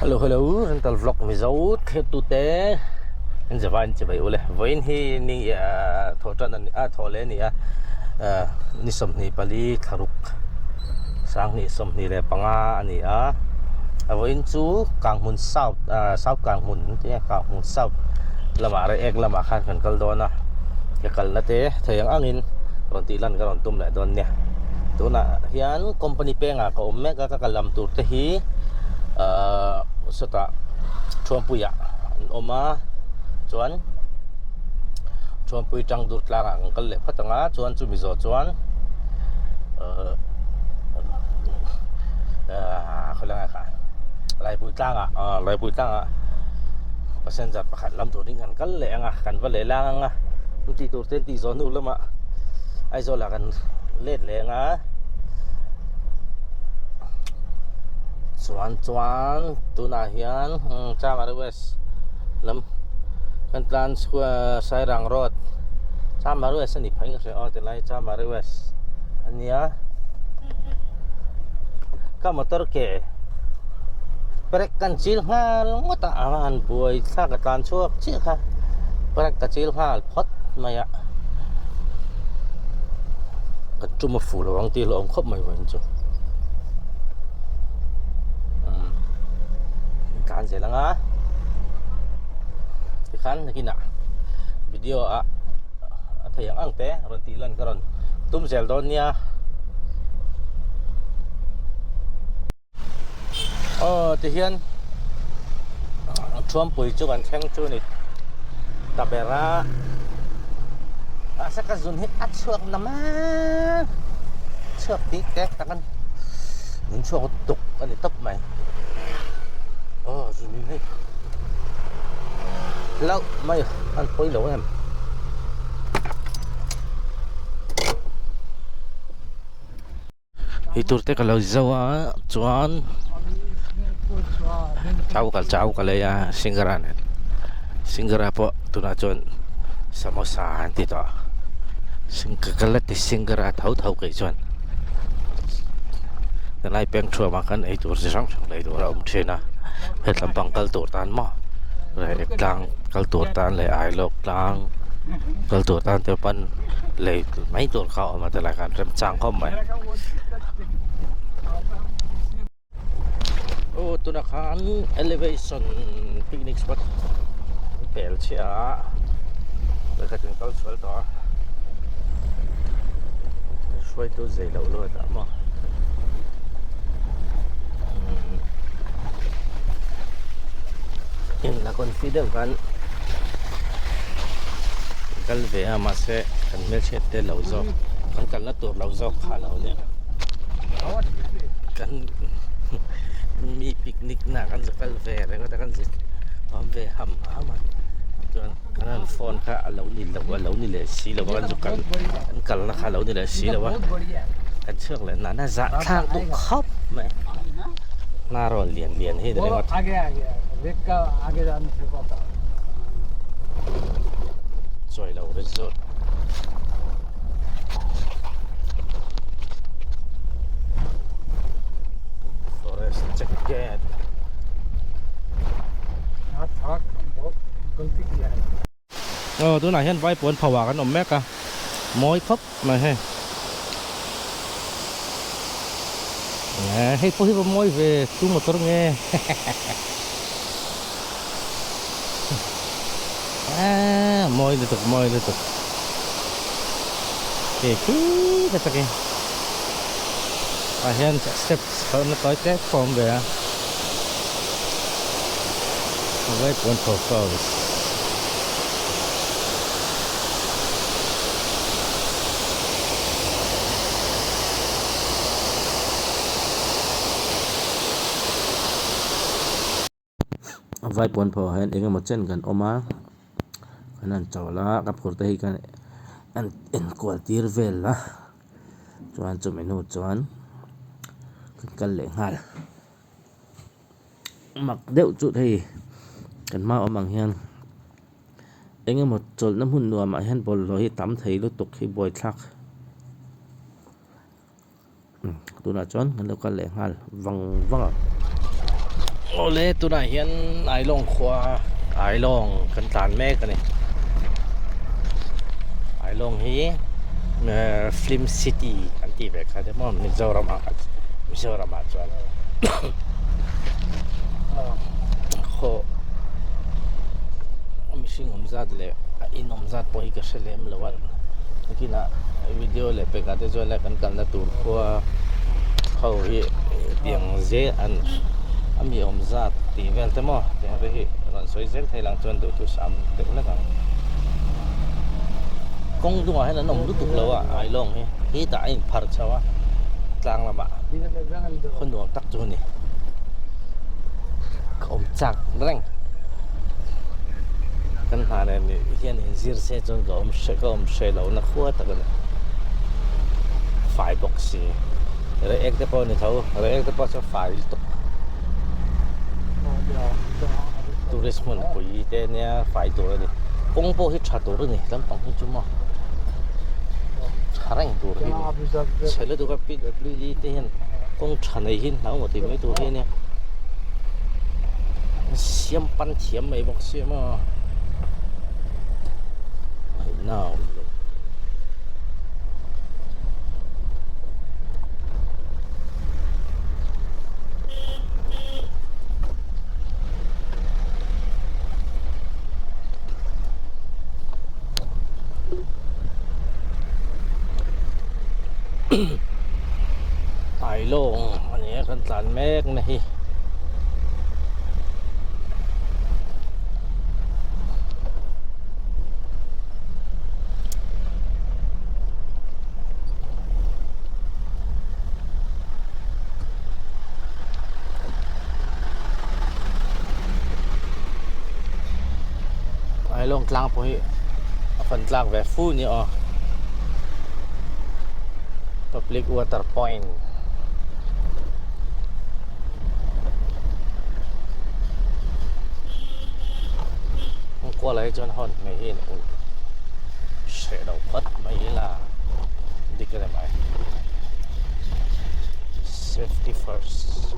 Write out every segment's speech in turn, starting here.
Hello hello rental vlog mizo thirtute an zava an chibai ule vawiin hi ni ah thawh tan a ni a thawh leh a ni a ah ni 24 thlaruk sanghnih 25 a ni a a vawiin chu Kanghmun south ah south Kanghmun an tih a Kanghmun south lamah Reiek lamah khan kan kal dawn a ka kalna te thei ang angin rawn tih lan ka rawn tum leh dawn nia tunah hian company pengah ka awm mek a ka kal lam tur te hi ahh sawtah Thuampuiah an awm a chuan Thuampui tang dur tlangah kan kal leh phawt ang a chuan chumi zawh chuan ahh ahh khawilai nge kha Laipui tlangah ah Laipui tlangah passenger pakhat lam turin kan kal leh ang a kan va leh lang ang a an tih tur te an tih zawh hnu lamah Aizawl ah kan let leh ang a. Chuan chuan tunah hian Chamari West lam kan tlan chhuak Sairang road Chamari West a ni phei ka hria aw tilai Chamari West a nia ka motor ke brake kan chil nghal ngawt a a han buai thlak a tlan chhuak chiah kha brake ka chil nghal phawt mai a. Ka tum a fuh lo ang tih hlauhawm khawp mai vawiin chu umm tlan zel ang a tikhan nakinah video ah a thei ang ang te rawn tih lan ka rawn tum zel dawn nia. Aw tihian Thuampui chu kan thleng chu ni ta ber a mahse ka zun hi a chhuak na mai chhuak tih tek tak a ni min chhuak tuk a ni tawp mai aw zun hi hlauh mai an pawi lo em. Eitur te ka lo zo a chuan chau ka chau ka lei a singara nen singara pawh tunah chuan samosa an ti tawh a ka la ti singara tho tho kei chuan helai peng thuamah khan eitur chi hrang hrang lei tur a awm thin a hetlam pang kal tur tan maw reiek tlang kal tur tan leh ailawk tlang kal tur tan te pawn lei mai tur kha a awm a tilai khan remchang khawp mai aw tunah khan elevation picnic spot an pel chhiah a vawikhat in kal sual tawh a hruaitu zei loh luat ah maw in la confi deuh khan kal ve a mahse kan hmelchhiat te lo zawk kan kalna tur lo zawk kha lo nia kan mi picnic na kan zu kal ve reng a kan zu awm ve ham ham a chuan kan han phone kha a lo ni lo a lo ni leh si lo a kan zu kal kan kalna kha a lo ni leh si lo a kan chhuak leh nana zahthlak duh khawp mai hna rawn lian lian hi ni ringawt. Chawi lo resort. Forest check gate. Aw tunah hian vaipuan pho ah kan awm mek a mawi khawp mai hei hei pawh hi va mawi ve tu motor nge aaa mawi lutuk mawi lutuk hei khi ka tak in tah hian step chhoh na tawi tlem pawh a awm ve a. Vaipuan pho flowers A vaipuan pho ah hian eng emaw chen kan awm a kan han chawl a ka phur te hi kan an enkual tir vel a chuan chumi hnu chuan kan kal leh nghal. Mak deuh chu hei kan hma awm ang hian eng emaw chawlhna hmun nuamah hian bawlhhlawh hi tam thei lutuk hi buaithlak tunah chuan kan lo kal leh nghal vang vang ang. Awle tunah hian Ailawng khua Ailawng kan tlan mek a ni. Ailawng hi film city an tih ve kha te maw Mizoram ah Mizoram ah chuan khaw mihring awm zat leh a in awm zat pawh hi ka hre lem lo a nakinah video leh pekah te chuan kan kalna tur khua ho hi tiang zel an a mi awm zat tih vel te maw tiang te hi rawn sawi zel thei lang chuan duhthusam deuh hlek ang kawng dungah hian an awm lutuk lo a ailawng hi hetah a inphar chho a tlang lamah khaw nuam tak chu a ni ka awm chak reng kan hna nen hian inzir se chuan ka awm hre ka awm hre lo na khua tak a ni fai bawk si reh ek te pawh a ni tho reh ek te pawh chu a fai lutuk tourist hmun pui te nia fai tur a ni kawng pawh hi tha tur a ni lampang hi chu maw tha reng tur hi a ni chhe lutuk a pwd te hian kawng tha nei hi an hlau ngawt mai tur hi a nia siam pan thiam mai bawk sia maw ngaihna a awm lo. Ailawng a ni a kan tlan mek na hi. Ailawng tlang pawh hi a fan tlak ve fu nia aw public water point kual ah hi chuan hawn hmeh hi a ulh hreh lo phawt mai ila dik a ni mai safety first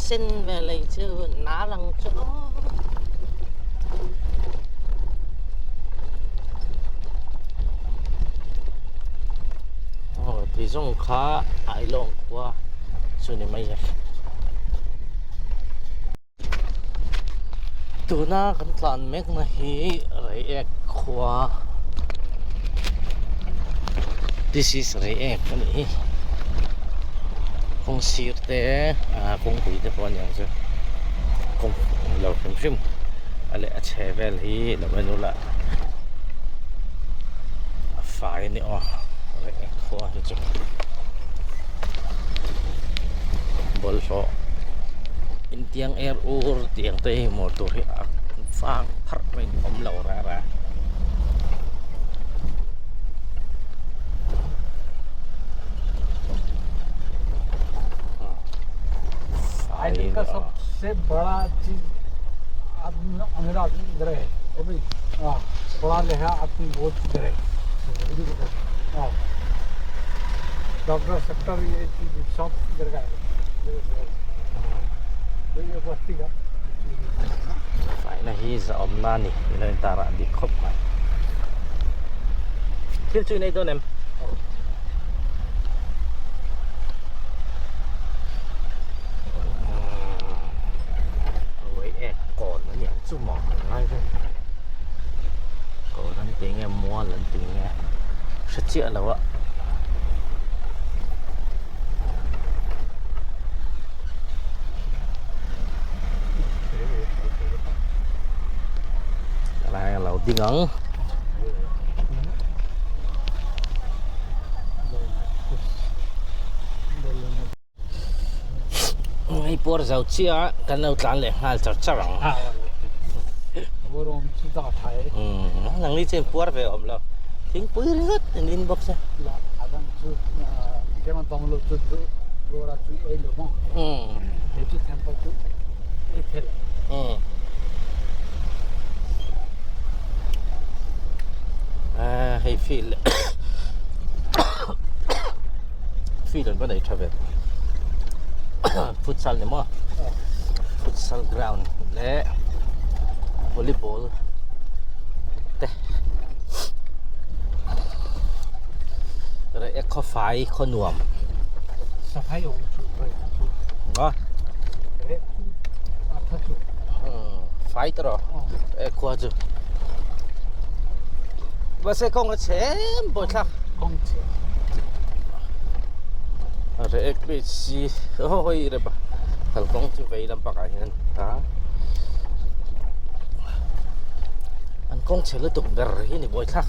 sen ve lei chu nar ang chu aw. Aw ti zawng kha Ailawng khua chu ni mai a. Tuna kan tlan mek na hi Reiek khua this is Reiek a nih hi kawng sir te ah kawngpui te pawh a ni ang chu kawng lo hrim hrim a leh a chhe vel hi lo en ula a fai a ni aw Reiek khua hi chu bawlhhlawh intiang er ur tiang te hi hmuh tur hi a vang pharh mai a awm lo rah rah. I का सबसे बड़ा चीज आदमी अमीर आदमी इधर है ओ भाई हाँ पढ़ा लिखा आदमी बहुत इधर है हाँ डॉक्टर सेक्टर ये चीज सब इधर का है ये बस्ती का Faina hi zahawmna a ni ilo in tar ah dik khawp mai thil chu i nei dawn em Ruai ek kawn a ni ang chu maw kan ngai ve kawn an ti nge mual an ti nge hre chiah lo a. Lai a lo ding ang. Hei puar zo chiah a kan lo tlan leh nghal char char ang. Nang ni chen puar ve awm lo. Thingpui ringawt an in bawk se. Field field an va nei tha ve futsal ni maw futsal ground leh volleyball te reh khaw fai khaw nuam fai ta rawh e khua chu mahse kawng a chhe em bawi thlak kawng chhe a reh ek bridge hi haw hawi rep a kalkawng chu vei lampangah hian a an kawng chhe lutuk ber hi ni bawi thlak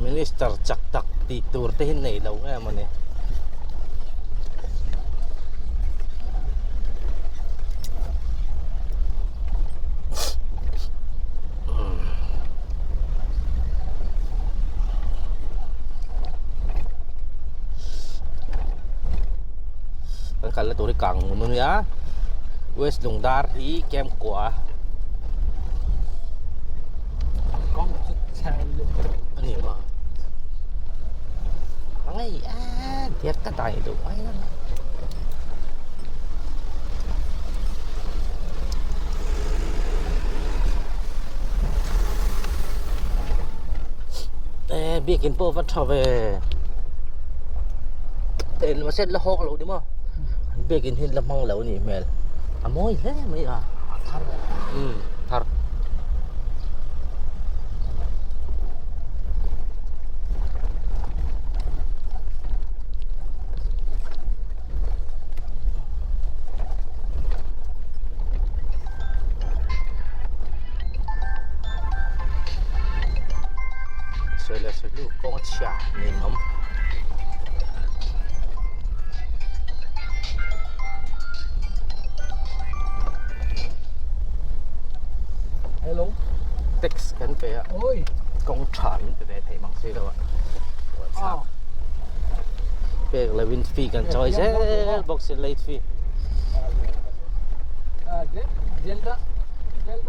minister chak tak tih tur te hi nei lo nge mawni. Kan kalna tur hi kang hmun a nia west lungdar hi camp kua a ni maw a ngei a diak ka dai duh mai a. E biakin pawh va tha ve en mahse la hawk lo ni maw biakin hi la hmang lo a nih hmel a mawi hle mai a umm thar. Sawi leh sawi hnu kawng a chhia nen awm. Hello. Tax kan pe a. Oi. Kawng tha min pe ve thei mang si lo a. Ah. Pek lovin fee kan chawi zel bawk si late fee.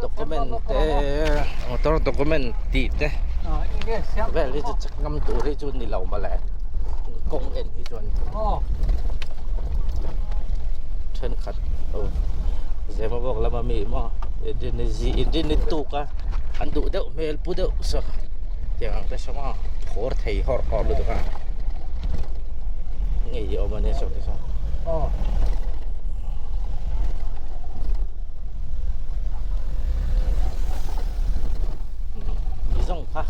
Document te motor document tih te vel hi chu check ngam tur hi chu ni lo mawle kawng en hi chuan thenkhat Zemabawk lama mi maw inrin ni tuk a an duh deuh hmel pu deuh saw tiang ang te saw maw phur thei hawrh hawrh lutuk a ngei awm a nia saw te saw. Ni zawng kha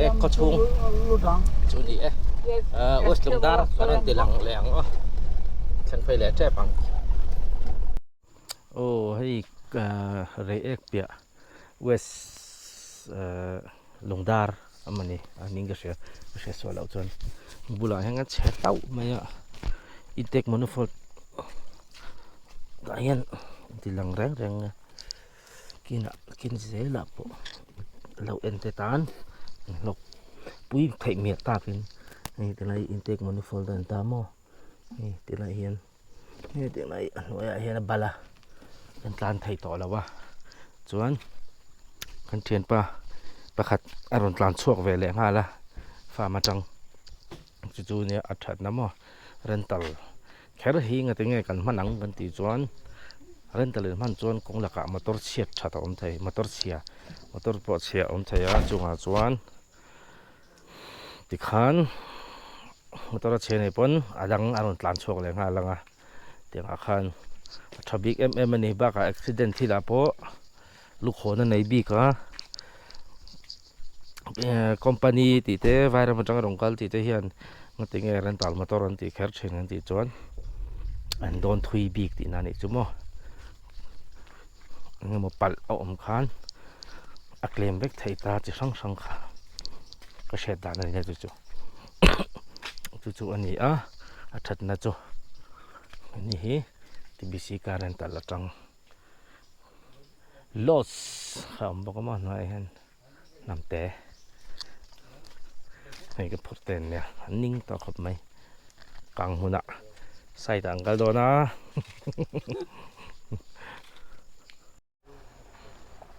e khaw chhung chu ni e West Lungdar a rawn ti lang leh ang aw thleng phei leh tep ang aw hei Reiek piah West Lungdar a mawni a ning ka hria ka hria sual loh chuan bulah hian kan chhe tauh mai a intake manifold tah hian ti lang reng reng a kinah kin zelah pawh lo en te tan hlawk pui theih miah takin hei tilai intake manifold a ni ta maw hei tilai hian hei tilai a hnuaiah hian a bal a kan tlan thei tawh lo a chuan kan thianpa pakhat a rawn tlan chhuak ve leh nghal a farm atang chu chu nia a thatna maw rental kher hi ngati nge kan hman ang kan tih chuan rental in hman chuan kawng lakah motor chhiat that a awm thei motor chhia motor pawh chhia a awm thei a chungah chuan tikhan motor a chhe nei pawn a dang a rawn tlan chhuak leh nghal ang a tiangah khan a tha bik em em a ni bakah accident thil ah pawh lukhawn a nei bik a company tih te vairam atanga rawn kal tih te hian ngatinge rental motor an tih kher thin an tih chuan an dawn thui bik tihna a nih chu maw engemaw palh a awm khan a claim vek thei ta chi hrang hrang kha ka hriat dan a ni a chu chu chu chu a ni a a thatna chu ani hi T_B_C car rental atang Loss a awm bawk a maw hnuaiah hian hnamte hei ka phur te an nia an ning tawh khawp mai kang hmunah side ah an kal dawn a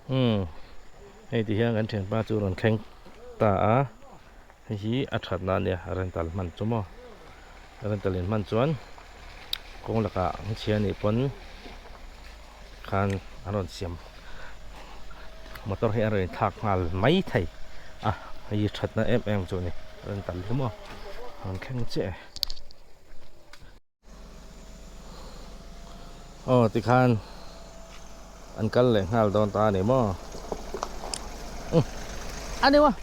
umm. Hei ti hian kan thianpa chu rawn thleng ta a, hei hi a thatna a nia rental hman chu maw rental in hman chuan kawng lakah an chhia anih pawn khan an rawn siam motor hi a rawn inthlak nghal mai thei a hei hi thatna em em chu a ni rental hi maw rawn thleng chiah e. Aw tikhan an kal leh nghal dawn ta a ni maw umm a ni maw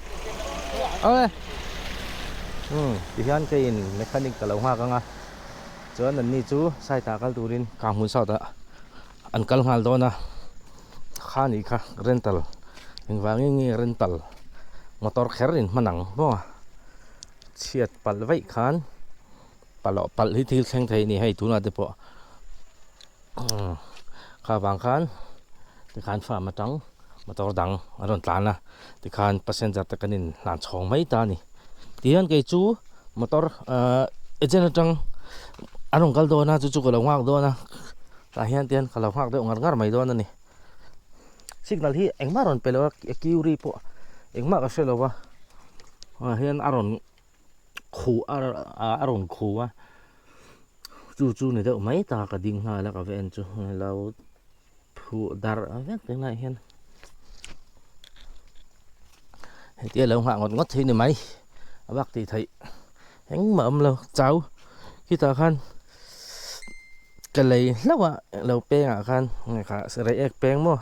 awle umm tihian keiin mechanic ka lo nghak ang a chuan an ni chu side ah kal turin kang hmun south ah an kal nghal dawn a kha nih kha rental engvangin nge rental motor kher in hman ang maw chhiat palh vaih khan. Palh palh hi thil thleng thei a ni hei tunah te pawh kha vang khan tikhan farm atang motor dang a rawn tlan a tikhan passenger te kan in hlan chhawng mai ta a ni tihian kei chu motor ahh agent atang an rawn kal dawn a chu chu ka lo nghak dawn a tah hian te hian ka lo nghak deuh ngar ngar mai dawn a ni signal hi engmah a rawn pe lo a a kiu ri pawh engmah ka hre lo va ah hian a rawn. Khuh a a rawn khuh a chu chu ni deuh mai ta ka ding nghal a ka va en chu lo phuh darh vek tunah hian hetia lo nghah ngawt ngawt theih ni mai a bak tih theih engmah a awm lo chau khitah khan ka lei hlauh a lo peng ah khan reiek peng maw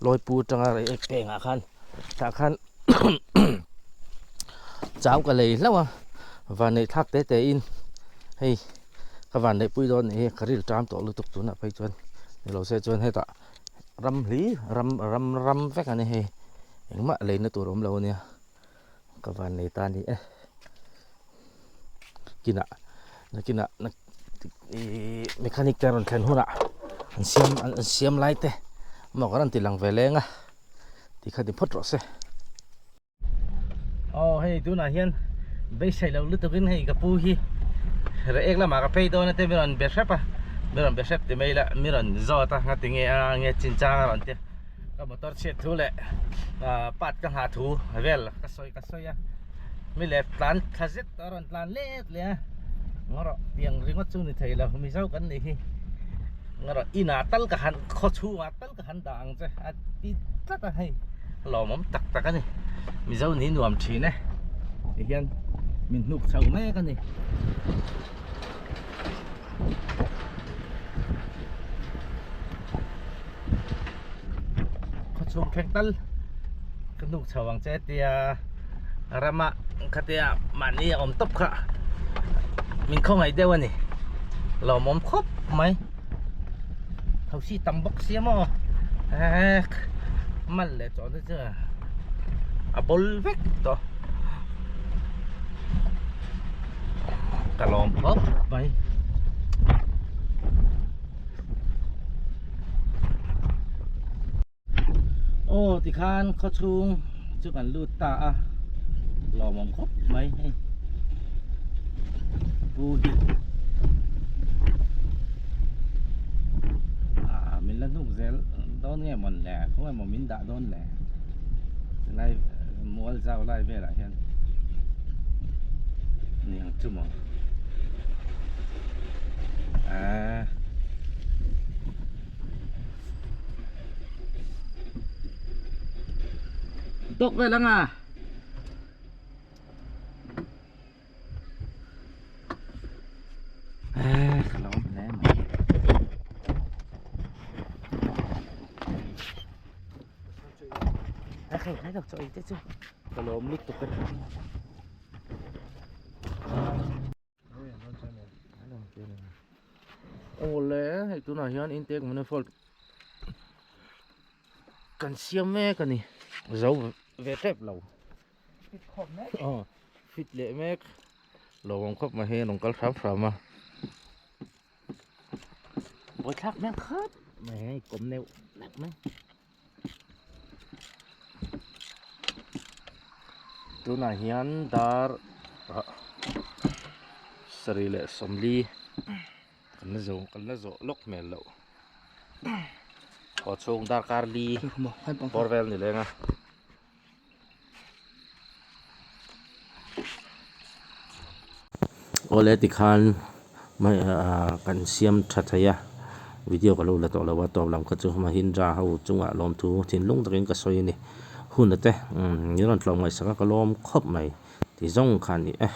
lawipu atanga reiek peng ah khan. Tah khan chau ka lei hlauh a van neih thlak te te in hei ka van neih pui dawn nih hi ka ril ṭam tawh lutuk tunah phei chuan ni lo se chuan hetah ram hli ram ram ram vek a ni hei engmah leina tur a awm lo a nia ka van nei ta a ni e kinah nakinah ihh mechanic te a rawn thlen hunah an siam an siam lai te maw ka rawn ti lang ve leng a. Ti kha ti phawt rawh se. Aw hei tunah hian beisei lo lutukin hei ka pu hi reh ek lamah ka phei dawn a te mi rawn be hrep a mi rawn be hrep ti mai ila mi rawn zawt a ngati nge a nge chinchang a rawn ti a ka motor chhiat thu leh ah part ka nghah thu vel ka sawi ka sawi a mi leh tlan thla zet a rawn tlan let leh a ngaw rawh tiang ringawt chu ni thei lo mizo kan nih hi ngaw rawh inah tal ka han khaw chhungah tal ka han dah ang che a ti tlat a hei lawmawm tak tak a ni mizo ni nuam thin e ti hian min hnuk chho mek a ni khaw chhung thleng tal ka hnuk chho ang che tia rama khatia mahni a awm tawp kha min khawngaih deuh a ni lawmawm khawp mai. Thosi tam bawk sia maw ek mal leh chaw te chu a bawl vek tawh ka lawm khawp mai aw tikhan khaw chhung chu kan lut ta a lawmawm khawp mai hei pu hi ah min la hnuk zel dawn nge mawn le khawnge maw min dah dawn le tilai mual zau lai velah hian ni ang chu maw ah. Tawk vel anga. Eh, ka lawm hle mai. A khai khai dok chaw te chu. Ka lawm lutuk e. Awle hei tunah hian intake manifold kan siam mek a ni zo ve tep lo aw fit leh mek lo awm khawp mai hei a rawn kal hram hram a buaithlak hmel khawp mai hei kawm neuh neuh mai. Tunah hian dar sarih leh sawmli kan la zo kan la zawh lawk hmel loh haw chhung darkar li bawr vel ni leng a. Awle tikhan kan siam tha thei a video ka lo la tawh lo a tawp lam kha chu Mahindra ho chungah lawmthu thinlung takin ka sawi a ni. Hun a te min rawn tlawm ngaihsak a ka lawm khawp mai ti zawng kha a ni e.